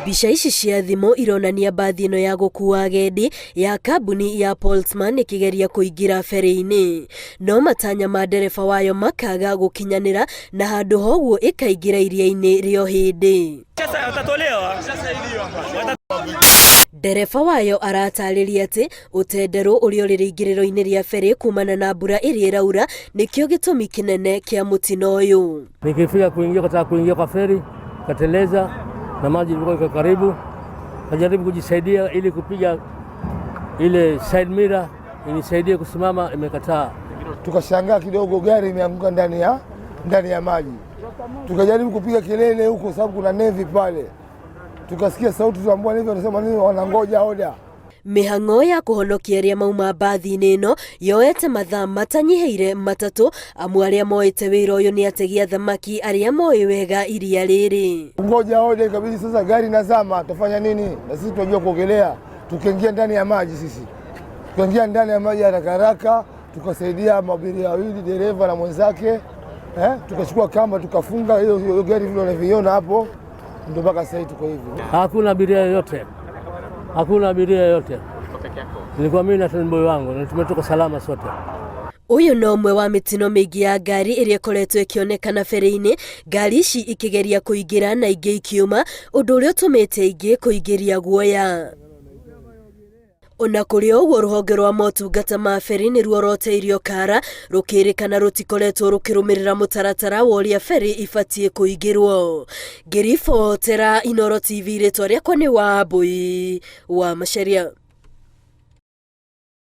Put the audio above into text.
Mbica ici cia thimũ ironania mbathi ĩno ya gũkua agendi ya kambuni ya Polesman ĩkĩgeria kũingĩra ferĩ-inĩ. No matanya ma ndereba wayo makaga gũkinyanĩra na handũ ha ũguo ĩkaingĩra iria-inĩ rĩa ũhĩndĩ. Ndereba wayo aratarĩria atĩ ũtenderũ ũrĩa ũrĩ rĩingĩrĩro-inĩ rĩa ferĩ kumana na mbura ĩrĩa ĩraura nĩkĩo gĩtũmi kĩnene kĩa mũtino ũyũ. Nikifika kuingia kutaka kuingia kwa feri kateleza na maji ilikuwa iko karibu, kajaribu kujisaidia ili kupiga ile side mirror inisaidie kusimama, imekataa. Tukashangaa kidogo, gari imeanguka ndani ya maji. Tukajaribu kupiga kelele huko, sababu kuna navy pale. Tukasikia sauti, tuambua navy wanasema nini, wanangoja oda. Mĩhang'o ya kũhonokia arĩa mauma mbathi-inĩ ĩno yoete mathaa matanyihĩire 3, amu arĩa moete wĩra ũyũ nĩ ategi a thamaki arĩa moĩ wega iria rĩrĩ. Ngoja oda, ikabidi sasa gari nazama, tufanya nini? Na sisi tunajua kuogelea, tukaingia ndani ya maji sisi, tukaingia ndani ya maji haraka haraka, tukasaidia maabiria wawili, dereva na mwenzake eh, tukachukua kamba tukafunga hiyo hiyo gari vile unavyoiona hapo, ndio mpaka sasa hivi tuko hivi. Hakuna abiria yoyote, hakuna abiria yoyote. Nilikuwa mimi na turnboy wangu na tumetoka salama sote. Ũyũ no ũmwe wa mĩtino mĩingĩ ya ngari ĩrĩa ĩkoretwo ĩkĩonekana ferĩ-inĩ, ngari ici ikĩgeria kũingĩra na ingĩ ikiuma, ũndũ ũrĩa ũtũmĩte ingĩ kũingĩria guoya. Ona kũrĩ o ũguo, rũhonge rwa motungata ma ferĩ nĩ ruoroteirio kara rũkĩrĩkana rũtikoretwo rũkĩrũmĩrĩra mũtaratara wa ũrĩa ferĩ ibatiĩ kũingĩrwo. Ngĩribotera Inooro TV, rĩtwa rĩakwa nĩ Wambui wa Macharia.